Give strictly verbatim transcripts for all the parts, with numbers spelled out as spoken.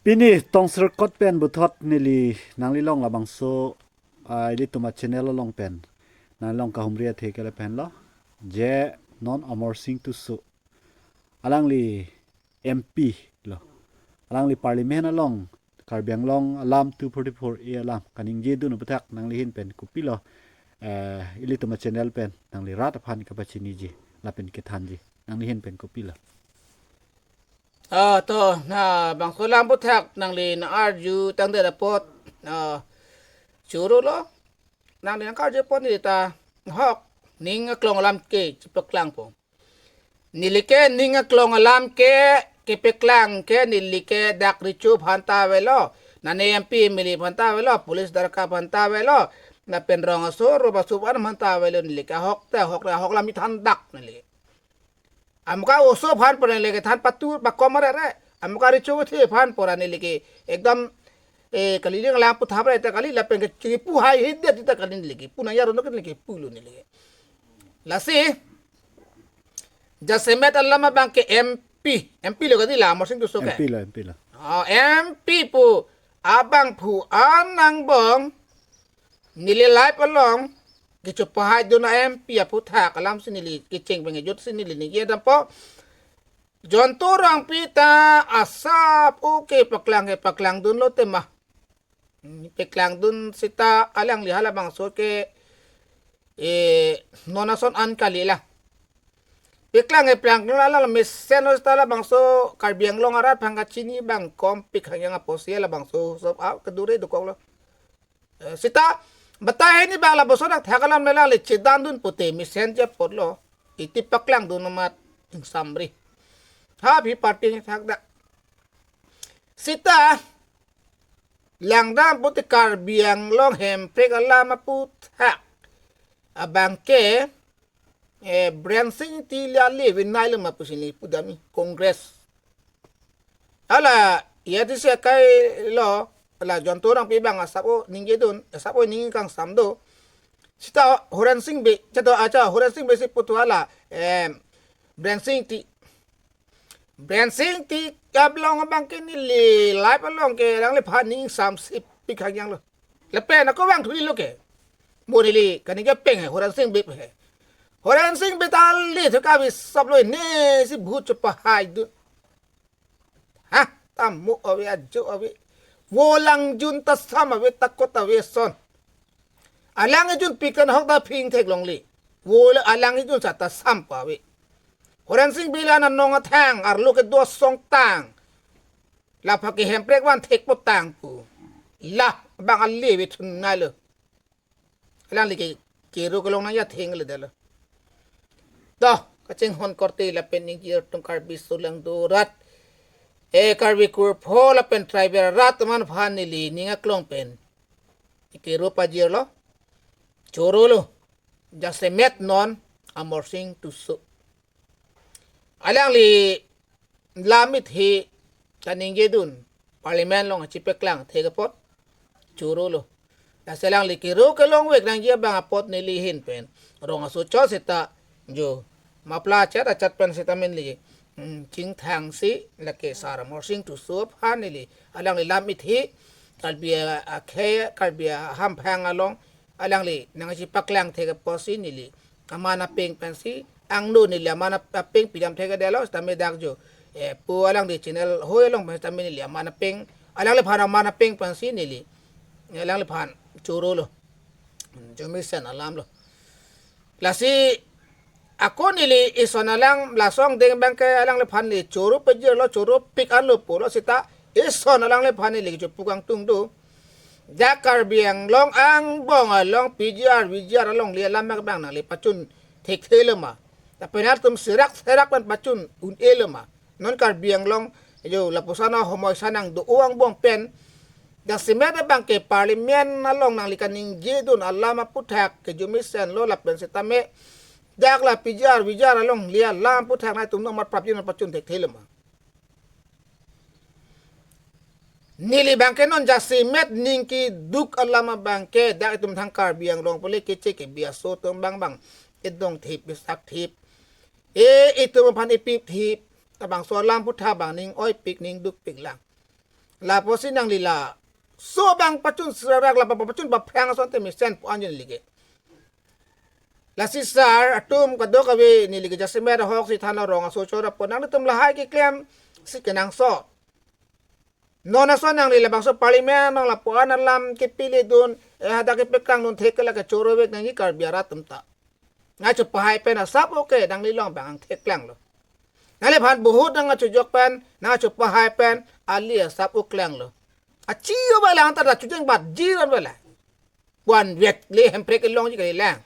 Pini tong sirkot pen puthot neli nanglilong labangso, ah, ilitum a channel along pen nanglilong kahumri athe ke lapen lo. Je non Amarsing Tisso, alangli M P lo. Alangli Parliament along Karbi Anglong alam two forty-four A alam kaningje dun aputhak nanglihin pen kopilo, eh, ilitum a channel pen nangli rat aphan kapachiniji lapen kethanji, nanglihin pen kopilo? Ah, to, na bangso alam aputhak nangli nang-arju tangdet apot, ah, choro lo. Nangli nang-arju apot neli ta hok ning aklong alam ke chipaklangpo. Neli ke ning aklong alam ke kepaklang ke neli ke dak recho aphan ta avelo, nane M P M L A aphan ta avelo, police darkar aphan ta avelo, lapen rong aso, rong aso aphan ta avelo, neli ke ahok ta ahok, ahok alam kethan dak neli. Amuka oso aphan pura neli kethan patu pakom arere. Amuka recho kethe aphan pura neli ke ekdom, eh, kali ling lang puthap re ta kali lapen ke chipu hai hit dia ta kali neli ke. Puna ya rono ke neli ke pulo neli ke. Lasi jasemet alam abang ke M P, M P lo kadi la, Amarsing Tisso ke. M P lo, M P lo. Oh, M P pu abangphu an angbong neli live along kecho pahai dun a M P aputhak alam si neli kecheng pengejut si neli ningje dampo. John Torang Pi ta asap o kepaklang, kepaklang dunlo tema. Hmm, paklang dun seta alangli halabangso ke, eh, non ason an kali la. Paklang, eh, paklang dun alang mesenlo seta labangso Karbi Anglong arat aphan kachini abang kompik hangyang apotsi labangso so, ah, kedure dokoklo. Eh, seta batai hini abang lapuson athak alam le alangli chedan dun pute mesenji apotlo. Iti paklang dun amat ingsamri. Ha, phi party ni thak dak. Seta langdam pute Karbi Anglong Hemprek alam aputhak abang ke, eh, Biren Sing Engti le ale venai lo ma pusi neli pudam ni Congress. Hala, ya di se kai lo, la John Torang Pi abang asap o ningje dun, asap o ning kangsam do. Seta Horen Sing Bey, seta acha Horen Sing Bey si putu hala, em, Biren Sing Engti. Biren Sing Engti ablong abang ke neli live along ke alangliphan ning samsipik hangyang lo. Lapen ako vangthu neli lo ke. Mo neli kaningje peng he, Horen Sing Bey he. Horen Sing Bey ta le thu kavisop lo ne si bhut cho pahai dun. Ha, tamo ave, ajo ave. Vo alangjun ta sam ave, takot ave son. Alang ejun pikan hok ta ping theklongle. Vo le alang ejun sa ta sam pa ave. Horen Sing Bey la na nong athang, arlo kedo asong tang. Laphan ke Hemprek van thekpo tang pu. La, abang ale ve thun nai lo. Alangli ke kero kelong nangji atheng le dalo. To, kachinghon korte lapen ningje atum Karbi aso lang do rat. Eh, Karbi kurpho lapen tribal rat atum aphan neli ning aklong pen kero pajirlo. Choro lo. Jasemet non Amarsing Tisso. Alangli lam ithi kaningje dun Parliament along chipaklang thek apot choro lo. Lasi alangli kero kelongvek nangji abang apot neli ahin pen rong aso chot seta jo mapla chat achat pen seta men neli, hmm, chingthang si lake sar Amarsing Tisso aphan neli alangli lam ithi Karbi a, akhei Karbi ahamphang along alangli nangchipaklang thek apotsi neli aman apeng pensi angno neli aman ap-, apeng pidam thek adelo sitame dak jo, eh, pu alangli channel hoi along pen sitame neli aman apeng, alangliphan aman apeng pensi neli, eh, alangliphan choro lo. Jomisen alam lo. Lasi ako neli ison alang lasong deng abang ke alangliphan neli choro pajirlo, choro pik arlo pulo seta ison alangliphan neli kecho pu kangtung do. Jak Karbi Anglong angbong along P G R, V G R along le alam abang nangli pachun thekthe lo ma. Lapen atum serak serak pen pachun un-e lo ma. Non Karbi Anglong jo lapuson ahomoi sanang do-o angbong pen jasemet abang ke Parliament along nangli kaningje dun alam aputhak ke jomisen lo lapen sitame dak la P G R, V G R along le alam aputhak nangtum nangmat prapjin pachun thekthe lo ma. Neli abang ke non jasemet ning keduk alam abang ke dak itum thang Karbi Anglong pule keche kebi aso atum abang abang edong thip, besak thip. E, itum aphan ipip thip. Labangso alam aputhak abang ning oipik ning dukpik lang. Lapusi nangli laso abang pachun srarak, la pachun paphrang asonte mesen pu-an neli ke. Lasi sar atum kadokave neli ke jasemet ahok si thanlo, rong aso chot apot nanglitum lahai keklemsi kenangsot. Non ason nangli labangso parliament along lapu-an alam kepiledun, eh, hadak kepaklangdun thek ke lake choro vek nangji Karbi arat atum ta. Nangchepahai pen asap oke, nangli along abang theklanglo. Nangliphan vote nangchejok pen, nangchepahai pen, ali asap oklanglo. Achi o balang ta da chujeng bat jiran bala. Pu-an vek le Hemprek kelongji kalilang.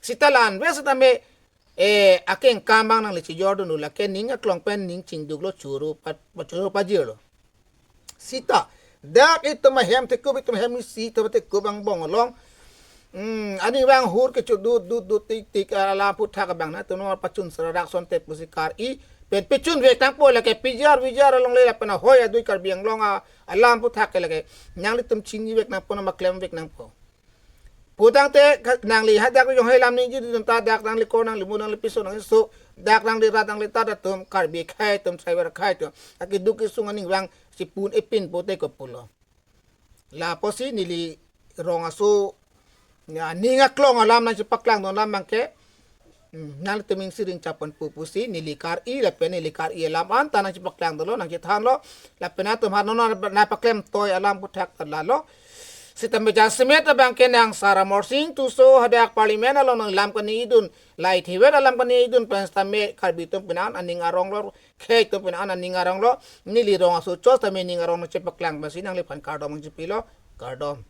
Sita la-an vek sitame, eh, akengkam abang nangli chejordunlo, lake ning aklong pen ning chingduklo, choro pa, pa choro pajirlo. Sita, dak itum ahem thekup, itum ahem isi, itum thekup angbong along. Hmm, aning abang hur kechodut, dut, dut, tik, tik, alam aphuthak abang nangtum pachun srarak asonte pusi kar-i pen pachun vek nangpo, lake P G R, V G R along le lapen ahoi adui Karbi Anglong a, alam aphuthak ke lake nanglitum chini vek nangpo, nangpaklem vek nangpo. Putangte ka-, nangli hadak jong hai lam ningje dun ta, dak nangli ko, nangli mu, nangli piso, nangli so, dak nangli rat, nangli tat atum, Karbi akhei atum, tribal akhei atum akeduk kesung aning abang si pun-e pin pote ko pulo. Lapusi neli rong aso, ya, ning aklong alam nangchepaklangdun alam abang ke, hmm, nangtum ning siring chapon pu pusi neli kar-i lapen neli kar-i alam anta nangchepaklangdunlo, nangchethanlo. Lapen atum ha non nangpaklem toi alam aphuthak ta lalo. Sitame jasemet abang ke nang sar Amarsing Tisso hadak parliament along nanglam kaningjedun, la ithivet alam kaningjedun pen sitame Karbi atum pen an aning aronglo, khei atum pen an aning aronglo, neli rong aso chot sitame ning arong nangchepaklang pensi nangliphan kardom nangchepilo, kardom.